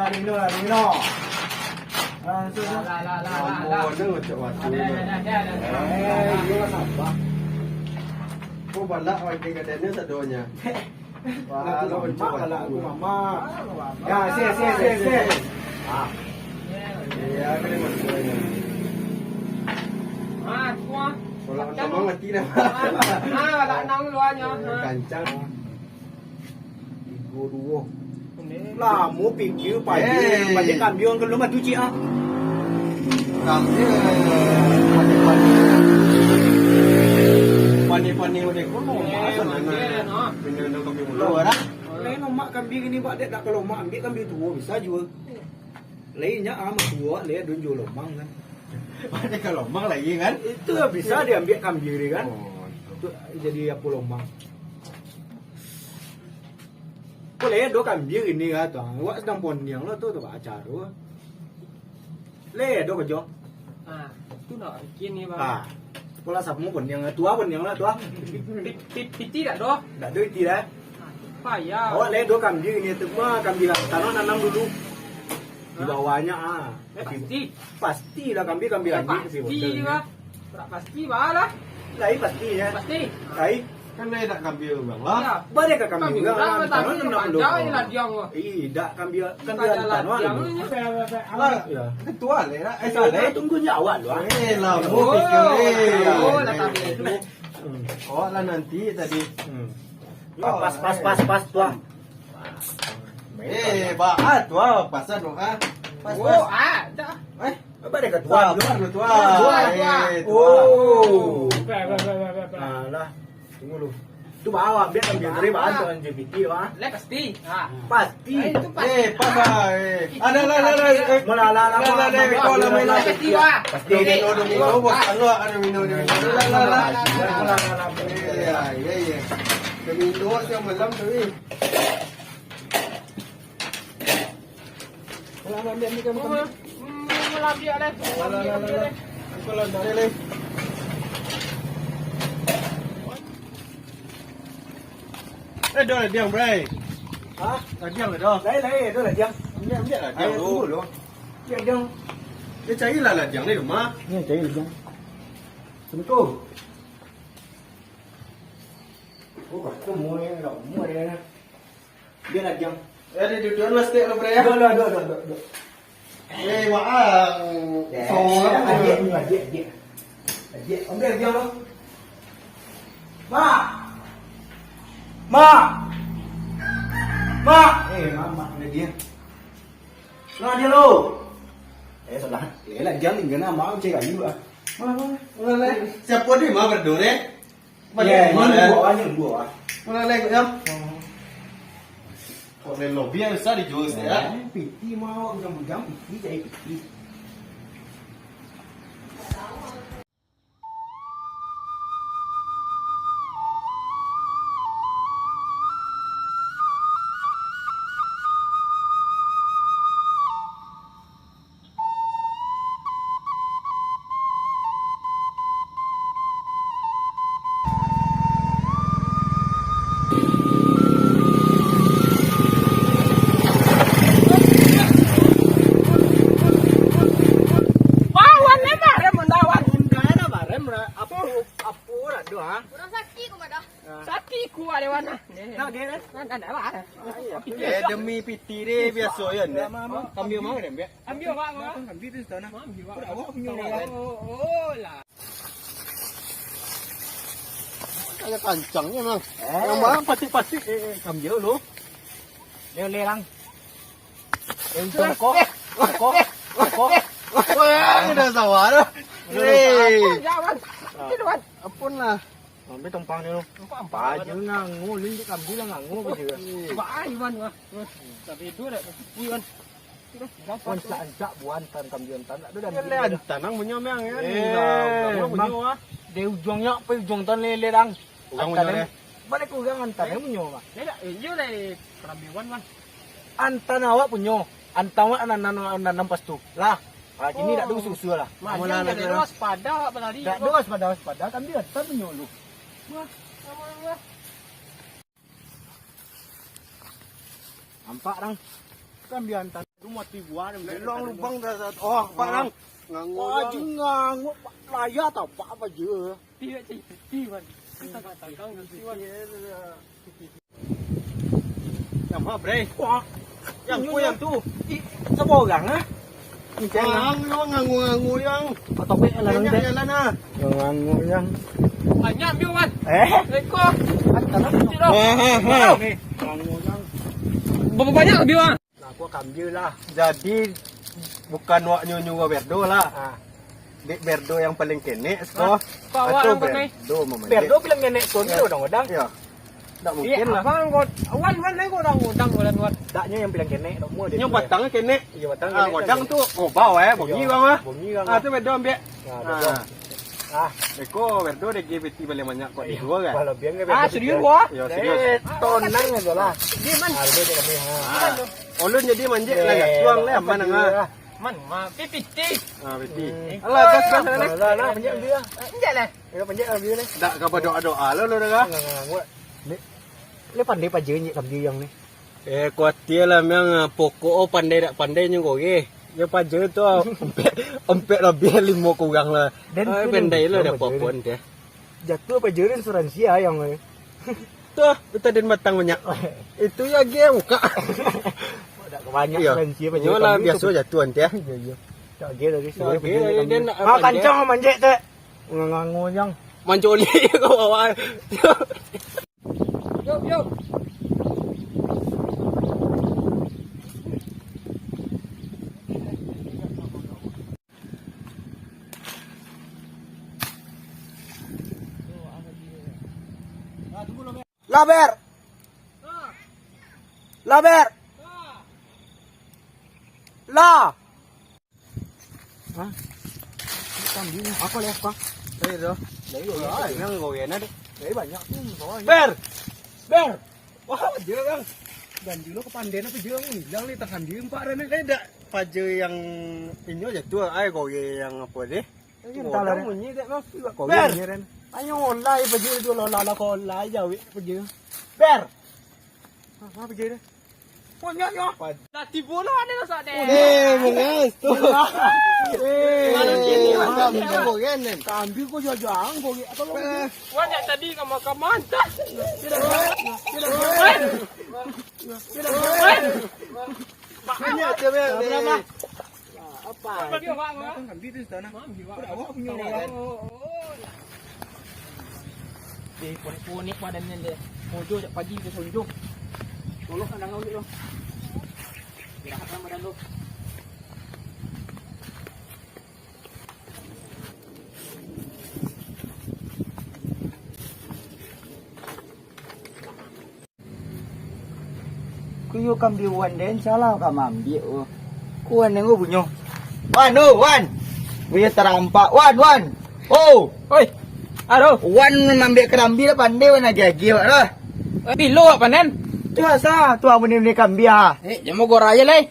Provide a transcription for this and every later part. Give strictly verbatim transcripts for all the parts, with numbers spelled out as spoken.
Domino lah, domino. Ah, so, so. Lah, lah, lah, lah, lah, lah. Lamo dah ngocok batu. Dah, dah, dah, dah, dah. Eh, iyo lah, sabar. Kok balak pakai gadaian ni sadonyo? Wah, lo ngocok batu. Lah, aku mamak. Ya, se, se, se, se. Ah. Iyo, kena masuk. Ah, tu ah. Kalau nang mati dah. Ah, ah, balak nang luarnyo. Ah. Kancang. Tigo duo. Lamo pikia padi, eh, padi kambiang kalau mah tu, Cik, ah. Kambiang, padi-padi. Padi-padi udah kono, masa mana? Kena ada kambiang ulo, dah. Lain lemak kambiang ini, Pak, dek, dak kalau mak ambil kambiang tuo bisa juo. Lain nyo, ah, matuo, lain dun juo lomang kan. Padi kalau lomang lagi kan? Itu bisa diambil kambiang ni kan. Oh, itu. Tu jadi apo lomang. Ko lai ado kambiang ini ka tu. Awak sadang poniang lo tu, tu acaro. Lai ado karajo. Ah, tu nak bikin ni, Bang. Ah. Ko lah samo poniang, tua poniang lah, tua. Pi-, pi-, piti dak ado? Dak ado piti dah. Ah, payah. Awak lai ado kambiang ini tu, mah kambiang tanah nanam dulu. Di bawahnyo, ah. Eh, pasti. Pastilah kambiang, kambiang. Eh, lagi pasti bodohnya. Lah. Tak pasti, bah lah. Lain pasti, ya. Pasti. Lain. Kan lain nak kambiang urang lah. Ya. Bade ka kambiang urang lah, tanah nanam dulu. Ih, dak kambiang, kambiang tanah dulu. Lah, ya. Ketua lah, eh, salah. Tunggu nyawa lu, ah. Eh, lah, oh, pikir, eh. Oh, lah, kambiang tu. Hmm. Awak lah nanti tadi. Hmm. Pas, pas, pas, pas, tuan. Eh, baat tu ah, pasan tu ah. Pas, oh, pas. Ah, dah. Eh, apa dia ketua? Sabar tu, tuan. Tuan, tuan. Eh, tuan. Oh. Alah, tunggu lu. Tu bawa, biar kan dia terima tuan J P T, wah. Lah, pasti. Ha. Pasti. Eh, itu pasti. Eh, pas lah, eh. Ada lah, lah, lah, eh. Mula, lah, lah, lah, lah, lah, lah, lah, lah, lah, lah, pasti, wah. Pasti. Domino, domino, bos, kalau ada domino, domino. Lah, lah, lah. Lah, lah, lah, lah. Iya, iya, iya. Domino siang malam tu, eh. Alah, ambil, ambil, ambil, ambil. Hmm, ambil deh. Ambil, ambil, ambil. Eh, dah, diam, Bray. Hah? Dah, diam, dah. Lain, lain, dah, diam. Ambil, ambil lah, diam. Ayo, dulu. Tunggu dulu. Diam, diam. Dia carilah lah, diam ni rumah. Ni, cari lah, diam. Assalamualaikum. Oh, ketemu ni, dah umur dia. Dia lah diam. Eh, dia duduk lah sikit lah, Bray, ya. Duduk, duduk, duduk, duduk, duduk. Eh, maaf. Eh, songong lah, adiak ni, adiak, adiak. Adiak, ambil diam lah. Mak! Mak! Mak! Eh, mak, mak, dia diam. Nah, dia lo. Eh, salah. Eh, lah, diam ni, kena mak cari kayu lah. Mana, mana? Mana, mana? Siapa dia, mak, berdua, eh? Mana, mana? Dua, ah, dua, ah. Mana lagi, ya? Kok lelo biar besar dijual, ya? Eh, piti mau, bujang-bujang, piti, cari piti. Wah, wan ni barem, wan. Apo, apo lah tu, ha? Urang sakik ko mah dah. Sakik kuat dewan ah. Nak dia kan? Nak, nak, nak, nak. Eh, demi piti deh, biaso yo, ndak? Ambil mah, ambil. Ambil, Mak, Mak. Ambil tu, sana. Ambil, Mak. Awak punya, Mak. Oh, oh, lah. Ada kancangnya, Mang. Eh. Yang mana patik-patik? Eh, eh, ambil dulu. Leh, leh, Lang. Eh, jongkok. Jongkok. Jongkok. Wah, udah sawah tu. Udah, udah. Eh. Ampun, Wan. Ampun lah. Ambil tumpang ni lu. Nampak, nampak. Baju ngangu, lu di kambi lah ngangu baju. Nampak ai, Wan, wah. Tapi itu dah, ui, Wan. Wan, sa-, ancak buan tan kambi tan. Tak ada dah. Leh, antan nang punyo, Mang, ya. Eh, nang punyo, ah. Di ujungnya apa ujung tan lele, Dang? Urang punyo deh. Balik ke urang antan yang punyo, Mak. Dia dah, eh, iyo lah, eh, kerambiwan, Wan. Antan awak punyo. Antan awak nan, nan, nan, nan pas tu. Lah. Ah, kini dak ada usul-usul lah. Masiang dak ada waspada, apa tadi? Dak ada waspada, waspada. Kan dia antan punyo lu. Wah, sama, wah. Nampak, Dang. Kan biantan rumah tibuan. Lelong lubang dah, dah. Oh, Pak Lang. Ngango. Wah, Lang. Jing ngango, Pak. Laya tau, Pak, apa je? Tiwek cik, tiwan. Kita katakan tiwan. Yang mana, Bre? Wah. Yang ku yang tu. Ih, siapa orang, ah? Ini Cang, ah. Ngango, ngango, ngango, yang. Atau gue jalan, banyak deh. Jalan, ah. Ngango, yang. Banyak, Biu, kan? Eh? Eko. Kan, kan, kan. Tidak. Ha, ha, ha. Nih, ngango, yang. Berapa banyak, Biu, ah? Nah, aku kambia lah. Jadi, bukan wak nyo nyuruh Berdo lah. Ah. Dek Berdo yang paling kenek, siko. Hah? Kok awak atau yang paling Berdo mamandek? Berdo bilang kenek, Sony. Yo. Odang-odang. Yo. Ndak mungkin lah. Abang, kau, Wan, Wan, lai kau odang-odang, Wan, Wan. Ndak, nyo yang bilang kenek, dok, mua dia. Nyo tu, batang kenek. Iyo, batang kenek. Ah, kenek, odang tu, oh, bau, eh, bongi urang, ah. Bongi urang, ah. Ah, tu Berdo ambiak. Ah, Berdo. Ah. Ah. Eko, Berdo dek G P T paling banyak kok di dua, kan? Kalau biang, ah, Berdo serius, wah? Yo, serius. Eh, tonang aja lah. Dia, Man. Ah, lebih dari kami, ha. Ah. Ulun jadi manjek lah, eh, tuang lah, aman, ah. Man, ma, pipiti. Ah, piti. Hmm. Alah, gas, gas, gas. Alah, alah, panjak dia. Eh, injak lah. Ya, panjak lah dia ni. Ndak ka badoa-doa lo, lo dah. Enggak, enggak, enggak. Ni, ni pandai paja ni kambia ni. Eh, kuatia lah, memang, ah, pokok, oh, pandai dak pandai nyo goreh. Yo paja tu, ah, ompek, ompek labiah limo kurang lah. Den ah, tu pandai den lah, dah paja puapon ni. Dia. Jatuah paja ni asuransi ah, yang ni. Tu, tu tadi batang banyak. Itu yo agiah muka. Dak kebanyak. Iyo. Asuransi paja. Nyo lah kami biaso tu jatuah nanti, ah. Iyo, iyo. Tak agiah dari. Tak agiah, den nak. Ah, paja. Kancang manjek, Tek. Ngango, yang. Mancolik ke bawah. Yo, yo. Lah, Ber. Lah, Ber. Lah. Hah? Kambing apa lah, Bang? Eh, dah. Dari goreng. Dari banyak tu, bawah. Ber! Ber! Wah, dia, Bang. Dan dulu kepandian apa je, Bang? Hilang ni, tahan di empat dah ni. Eh, dak paja yang inyo je tu, ai goreng yang apa deh? Eh, tu entahlah, orang deh. Bunyi dek, Bang. Ber! Goreng ni, Ren. Ayo, olai paja tu, lah, lah, lah, kau olai jawik paja. Ber! Apa paja deh? Banyak yo. Lah tibo lo ado lah sak deh. Eh, mengas tu. Eh, kalau kini, mantap, mantap, kau kan, Nen. Kambing kau jajang, kau atau lo. Eh. Wah, jak tadi ka makan mantap. Banyak tu, banyak. Apa? Apa dia, Mak? Datang kambing tu, Ustaz, nah. Mak, awak punya orang. Oh, oh, oh. Eh, konek-konek badan ni, deh. Mojo jak pagi ke sonjo. Tolong kan dangan duit lo. Gerakkan badan lo. Kuyo kambing Wan den salah ka maambiak ko. Ko Wan den ko bunyo. Wan, oh, Wan. Bunyo tarampak. Wan, Wan. Oh. Oi. Ado. Wan maambiak karambia lah pandai Wan agiah-agiah wak lah. Eh, pilo wak panen? Tu asa, tu amun ni kambing ah. Eh, jamo gorai lai.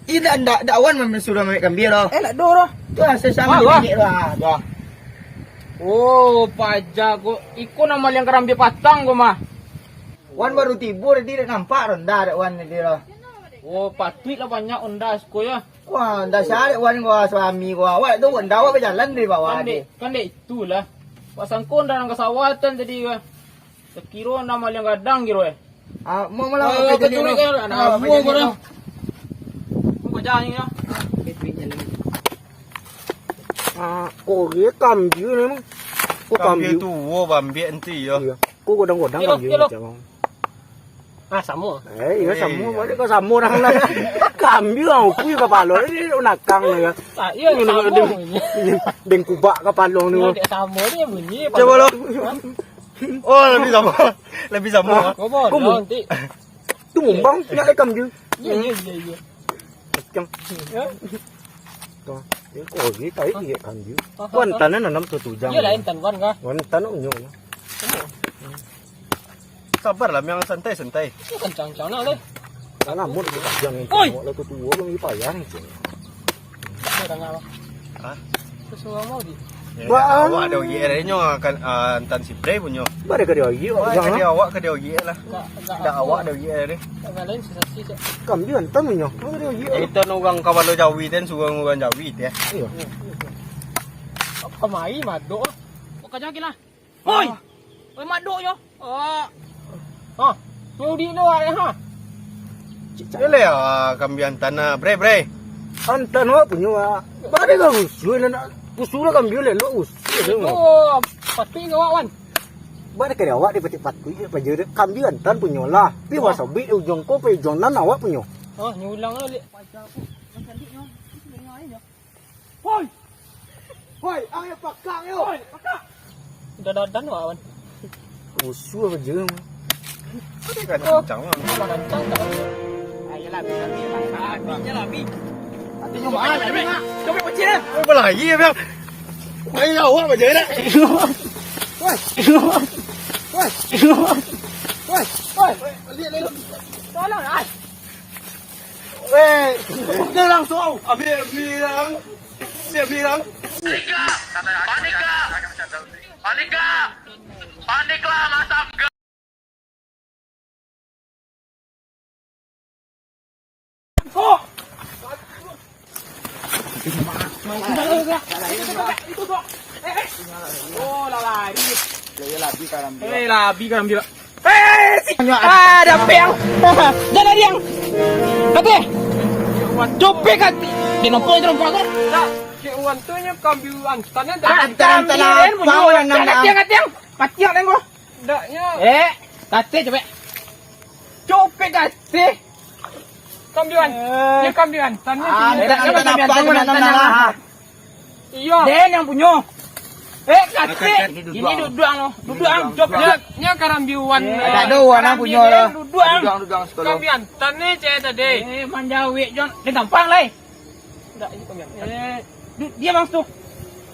Indak, ndak, ndak Wan mami suruah maambiak kambing doh. Eh, ndak doh, doh. Tu lah, sasamo. Wah, wah. Dikit lah, doh. Oh, paja ko. Iko nan maliang karambia patang ko mah. Wan baru tibo tadi, dak nampak ronda dek Wan tadi doh. Oh, patuik lah banyak onda siko yo. Wah, onda sia dek Wan ko, suami ko. Awak tu onda awak bajalan dari bawah tadi. Kan dek, kan dek itulah. Wak sangko onda nan ka sawah tadi ko. Sakiro namo liang gadang kiro, eh. Ah, mau malah. Oh, pakai betul duit kan? Anak ah, kamu pakai kau duit dah. Kau jangan ya. Pakai duitnya lagi. Ah, kau dia kambing ni, Mang. Kau kambing. Kambing tuo, bambiak nanti ya. Iya. Kau godang-godang kambing macam. Ah, samo. Eh, iya, eh, samo. Iya. Balik kau samo orang lah. Kambing aku ya kepala ni nakang lah ya. Ah, iya, ini samo. Deng, deng kubak kepala ni. Iya, dia samo dia bunyi. Coba lo. Hah? Oh, lebih sama. Lebih sama. Ah, kau mau nanti. Tu mumbang, nak ikan dia. Iya, iya, iya, iya. Macam. Ya. Tuh, ini kau lagi tarik dia ikan dia. Kau antanan nanam tu tu jang. Iya lah, intan kan kah? Kau antanan unyu. Sabar lah, yang santai-santai. Itu kencang-kencang nak leh. Tanam mut dia jang. Oi! Kalau tu tua lagi payah ni. Apa dah ngapa? Hah? Sesuai mau di. Wah, awak ado oye nyo kan, ah, antan si Bre punyo. Bare ka dio oye, wah, ka dio awak, ka dio oye lah. Ndak awak ado oye ni. Kambia antan punyo. Bare ka dio oye. Itu urang kapalo jawi ten, surang urang jawi tu, ya. Iyo. Kamari madok. Bukannya gila. Oi! Oi, madok yo. Oh. Ha. Yo di lo ai ha. Yo le, ah, kambia antan ah, Bre, Bre. Antan awak punyo, ah. Bare ka rusuah lah nak rusuah lah kambia le, lo rusuah. Oh, patuik ka awak, Wan. Bare ka awak dipatik-patik je paja dek kambia antan punyo lah. Pi wasobik ujuang ko, pi ujuang nan awak punyo. Ha, nyo ulang lah, Lek. Paja aku, nan cantik nyo. Woi! Woi, ang yo pakak yo! Woi, pakak! Udah dadan wak, Wan. Rusuah aja. Kau dah kencang, Wan. Tambah kencang tak? Ayolah, Bi, Bi, Bi. Atinyo mahal, Bi. Coba pecil. Oi, balayi, Bang. Ayo, awak aja nak. Woi. Woi. Woi. Woi, lihat, lihat. Tolong, ai. Weh, udah langsung. Ambil, ambil lang. Ambil, ambil lang. Panik lah! Panik lah! Panik lah, masam Oh! Oh, lah lari. Eh, labi karambia. Eh, si- ah, dapek ang. Dah lari ang. Kate. Copek kate. Dia nampak itu nampak tu. Cik Wan tu nyo kambia antan. Antan, antan apa? Kate ang, kate ang. Mati ang nengok. Ndaknyo. Eh, kate copek. Copek kate. Kambia. Eh. Nyo kambia antan. Ah, ndak, ndak, ndak, ndak, ndak. Iyo. Den yang punyo. Eh, kate. Ini duduang lo. Duduang, copek. Nyo karambia wan. Eh, ado wan punyo lo. Duduang. Duduang, duduang sekolah. Kambia antan ni cek tadi. Eh, manjawek Jon. Den tampang lai. Ndak, ini kambia antan. Eh, du-, dia bang tu.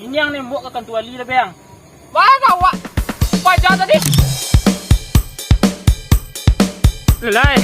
Ini yang nembok ke kantu wali lah, Bang. Bawa awak paja tadi. Lelai.